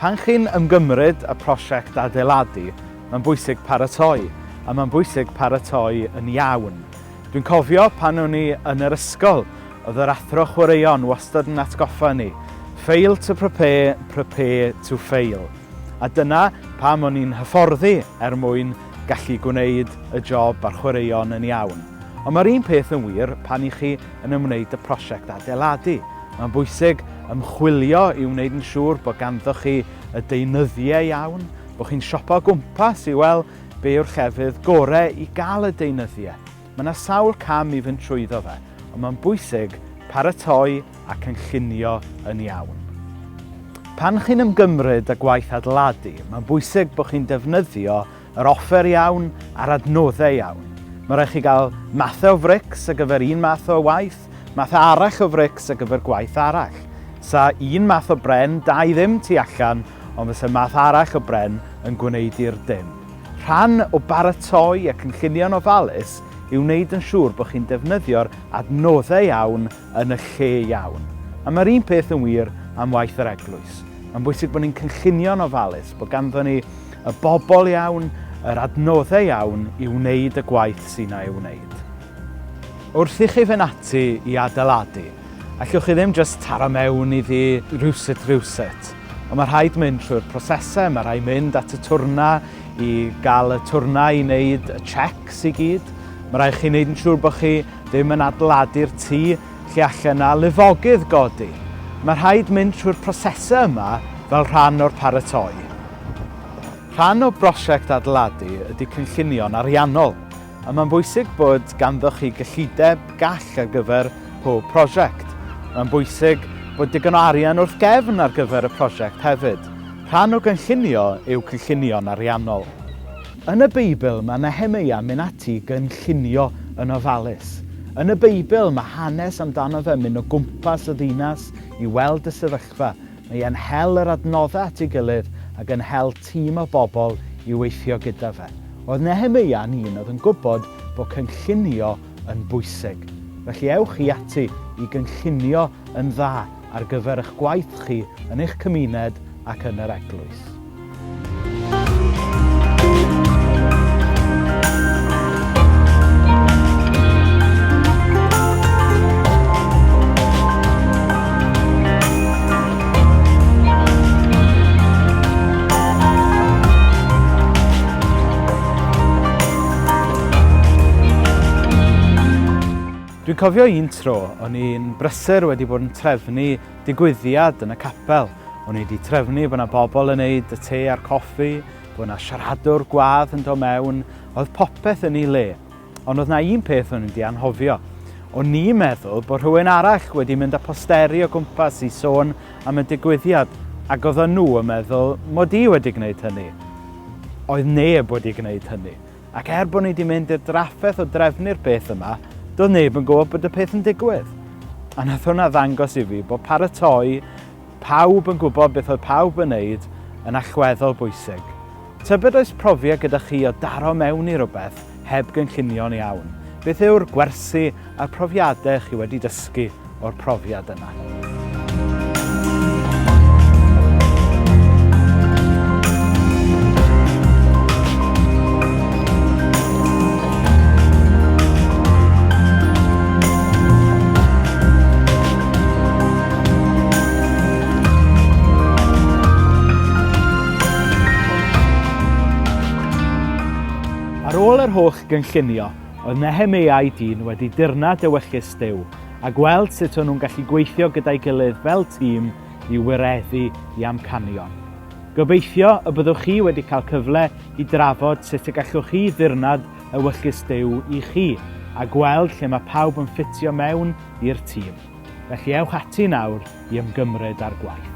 Pan chi'n ymgymryd â prosiect adeiladu, mae'n bwysig paratoi, a mae'n bwysig paratoi yn iawn. Dwi'n cofio pan o'n i yn yr ysgol, oedd yr athro chwaraeon wastad yn atgoffa ni, fail to prepare, prepare to fail. A dyna pam o'n i'n hyfforddi er mwyn gallu gwneud y job a'r chwaraeon yn iawn. Ond mae'r un peth yn wir pan i chi yn ymwneud â prosiect adeiladu. Mae'n bwysig ymchwilio i wneud yn siŵr bod ganddoch chi y deunyddiau iawn, bod chi'n siopa o gwmpas i weld be yw'r llefydd gorau i gael y deunyddiau. Mae yna sawl cam i fynd trwyddo fe, ond mae'n bwysig paratoi a cynllunio yn iawn. Pan chi'n ymgymryd â gwaith adeiladu, mae'n bwysig bod chi'n defnyddio yr offer iawn a'r adnoddau iawn. Mae rhaid chi gael mathau o frics ar gyfer un math o waith, math arall o frics ar gyfer gwaith arall. Sa un math o bren, da i ddim tu allan, ond fysa math arall o bren yn gwneud i'r dim. Rhan o baratoi a cynllunio'n ofalus yw wneud yn siŵr bod chi'n defnyddio'r adnoddau iawn yn y lle iawn. A mae'r un peth yn wir am waith yr eglwys. Mae'n bwysig bod ni'n cynllunio'n ofalus, bod ganddo ni y bobl iawn, yr adnoddau iawn i wneud y gwaith sy'n ei wneud. Wrth i chi fynd ati i adeiladu, allwch chi ddim jyst taro mewn iddi rywsut rywsut. Ond mae rhaid mynd trwy'r prosesau, mae rhaid mynd at y twrna i gael y twrna i wneud y checks i gyd. Mae rhaid chi wneud yn siŵr bod chi ddim yn adeiladu'r tŷ lle allan na lifogydd godi. Mae rhaid mynd trwy'r prosesau yma fel rhan o'r paratoi. Rhan o brosiect adeiladu ydy cynllunio'n ariannol. A mae'n bwysig bod ganddoch chi gyllideb gall ar gyfer pob prosiect. Mae'n bwysig bod digon o arian wrth gefn ar gyfer y prosiect hefyd. Rhan o gynllunio yw cynllunio'n ariannol. Yn y Beibl mae Nehemeia yn mynd ati i gynllunio yn ofalus. Yn y Beibl mae hanes amdano fe'n mynd o gwmpas y ddinas i weld y sefyllfa. Mae e'n hel yr adnoddau at ei gilydd ac yn hel tîm o bobl i weithio gyda fe. Oedd Nehemeia yn un oedd yn gwybod bod cynllunio yn bwysig. Felly ewch chi ati i gynllunio yn dda ar gyfer eich gwaith chi yn eich cymuned ac yn yr eglwys. Dwi'n cofio un tro, o'n i'n brysur wedi bod yn trefnu digwyddiad yn y capel. O'n i wedi trefnu bod yna bobl yn neud y te a'r coffi, bod yna siaradwr gwadd yn dod mewn, oedd popeth yn ei le. Ond oedd 'na un peth o'n i 'di anghofio. O'n i'n meddwl bod rhywun arall wedi mynd â posteri o gwmpas i sôn am y digwyddiad, ac oedden nhw yn meddwl mod i wedi gwneud hynny. Oedd neb wedi gwneud hynny. Ac er bod ni wedi mynd i'r drafferth o drefnu'r peth yma, doedd neb yn gwybod bod y peth yn digwydd. A nath hwnna ddangos i fi bod paratoi pawb yn gwybod beth oedd pawb yn wneud yn allweddol bwysig. Tybed oes profiad gyda chi o daro mewn i rywbeth heb gynllunio'n iawn? Beth yw'r gwersi a'r profiadau chi wedi dysgu o'r profiad yna? Ar ôl yr holl gynllunio, oedd Nehemeia a'i dyn wedi dirnad ewyllys Duw a gweld sut o'n nhw'n gallu gweithio gyda'i gilydd fel tîm i wireddu i amcanion. Gobeithio y byddwch chi wedi cael cyfle i drafod sut y gallwch chi ddirnad ewyllys Duw i chi a gweld lle mae pawb yn ffitio mewn i'r tîm. Felly ewch ati nawr i ymgymryd â'r gwaith.